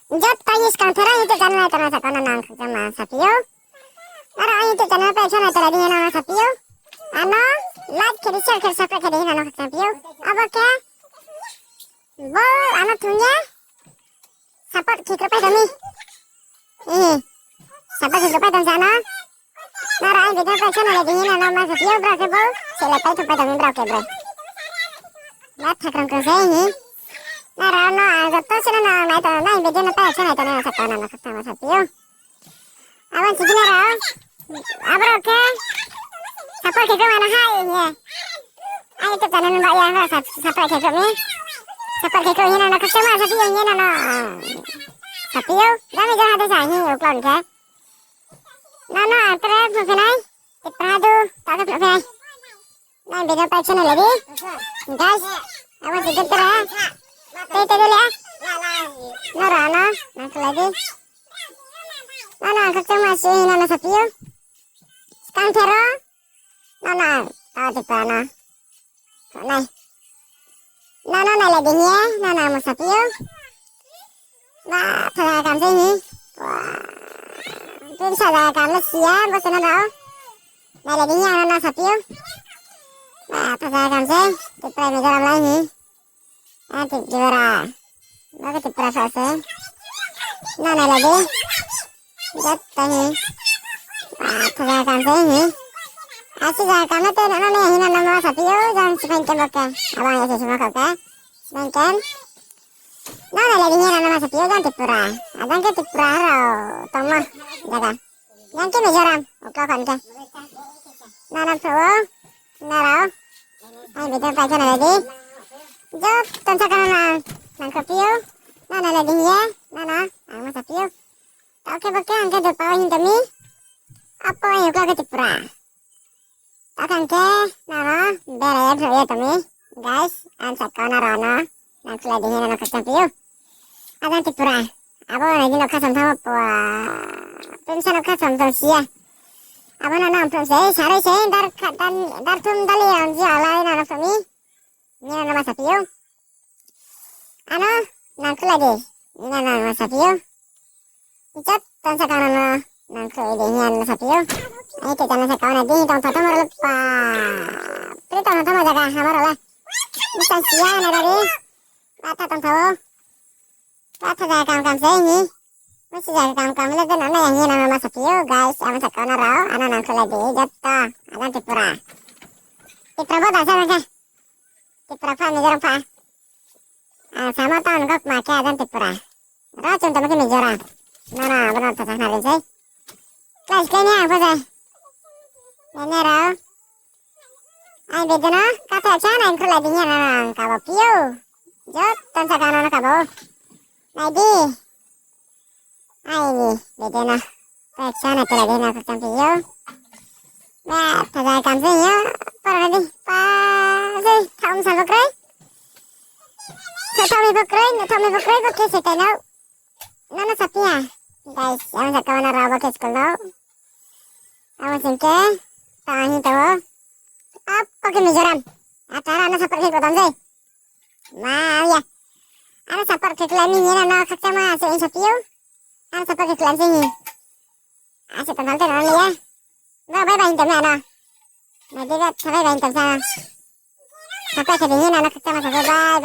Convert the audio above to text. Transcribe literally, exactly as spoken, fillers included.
Joto ni skang thera YouTube channel nai tongnai saka no nang khakchangma saphi ou. Aro ang YouTube channel pai channel tela di hing ye nang no saphi ou. Ano like khe di, share khe di, subscribe khe di hing ye nang no khakchang phi ou. Abo khe bo ano thung ye support khe krupai tong mi. Ihi. Support khe krupai tong sa no. Nrao ang video pai channel di hing ye nang no ma saphi ou, brao khe bo. Sele pai thupai tong mi brao khe bre. Ba thakrang krang se hi. Nrao no ang joto se no nai tong nai video no pai channel tong nai saka no nang khakchangma saphi ou. Abo ni sigi nrao. Aboro khe. Support khe khe mano hai ye. Ang YouTube channel ni ba ya nrao sub-, subscribe khe khe mi. Subscribe khe khe hing ye nang no khakchangma saphi ou hing ye nang no. Saphi ou. Jami jang hade sa hi uklon khe. Nang no ang tre phnuh phi nai. Tipra du, ta khe phnuh phi nai. Nai video pai channel le di. Guys, abo se jepra. Tei tei dole. Nrao no, nang khlai di. Nrao no ang khakchangma si hing nang no saphi ou. Skang thero. Nrao no, ta tipra no. Nai. Nrao no nai le di hing ye, nrao no ang ma saphi ou. Ba, thaja kam se hi. Wa. Tun saja kam le si ya, bo se nrao. Nai le di hing ye, nrao no saphi ou. Ba, thaja kam se. Tipra Mizoram lai hi. A, Tripura. Ba khe Tripura sa se. Nrao nai le di. Joto hi. Ba, thaja kam se hi. Asi ja kam le te nrao no nai hing nang no ma saphi ou, jang si phain khe bo khe. Abo ang ya se simo kau khe. Si phain khe. Nrao nai le di hing ye nang no ma saphi ou, jang Tripura. Ajang khe Tripura rao tongmo jaga. Jang khe Mizoram, uklau khan khe. Nrao no phnuh ou, nrao. Ang video pai channel le di. Joto saka no nang, nang khaphi ou. Nrao nai le di hing ye, nrao no, ang ma saphi ou. Tao khe bo khe ang khe dupa hing tong mi. Apo ang uklau khe Tripura. Tao khe ang khe nrao no berai ye phnuh ye tong mi. Guys, ang saka nrao no nang khlai di hing ye nang no khakchang phi ou. Ajang Tripura. Abo nai di nokha samthamo pua. Pemsa nokha samtham si ya. Abo no nang phnuh se, saroi se, dar kha, dan, dar thum dali ang ji alai nang no phnuh mi. Hing ye nang no ma saphi ou. Ano, nang khlai di. Hing ye nang no ma saphi ou. Joto saka no nang khlai di hing ye nang no saphi ou. Ai, khe channel saka nai di hing tong tho tho maro le pa. Pri tong tho tho ma jaga, hamaro le. Misa si ya nai di. Ba tha tong tho. Ba tha jaga kam kam se hi. Misa jaga kam kam le de nang nai hing ye nang no ma saphi ou, guys, ang saka nrao, ano nang khlai di, joto, ajang Tripura. Tripura bo da sa khe. Tripura pha, Mizoram pha. Ang samo tang kok ma khe ajang Tripura. Ro chung tamo khe Mizoram. Nrao no, abo no tha sa na rin se. Guys, khe ni ang pho se. Nene rao. Ai video no, katha cha nang khlai di hing ye nang no ang kabo phi ou. Joto saka no nang kabo. Nai di. Ai ni, video no. Katha cha nang khlai di hing ye nang khakchang phi ou. Ba, thaja kam se yo. Para di, pa, se, thaum sa bo kroi. Thaum mi bo kroi, thaum mi bo kroi, bo khe se tai no. Nrao no saphi ya. Guys, ang saka nrao bo khe school no. Abo sing khe, ta hing tong ou. Apo khe Mizoram. Atara ano support khe khe tong se. Ma, ya. Ano support khe khlai mi hing ye nang no khakchangma se hing saphi ou. Ano support khe khlai se hi. Ase tong tho le te nang no ya. Ba, bye bye hing tong mi ano. Nai di ba, bye bye hing tong sa. Support khe di hing ye nang no khakchangma sa bye bye.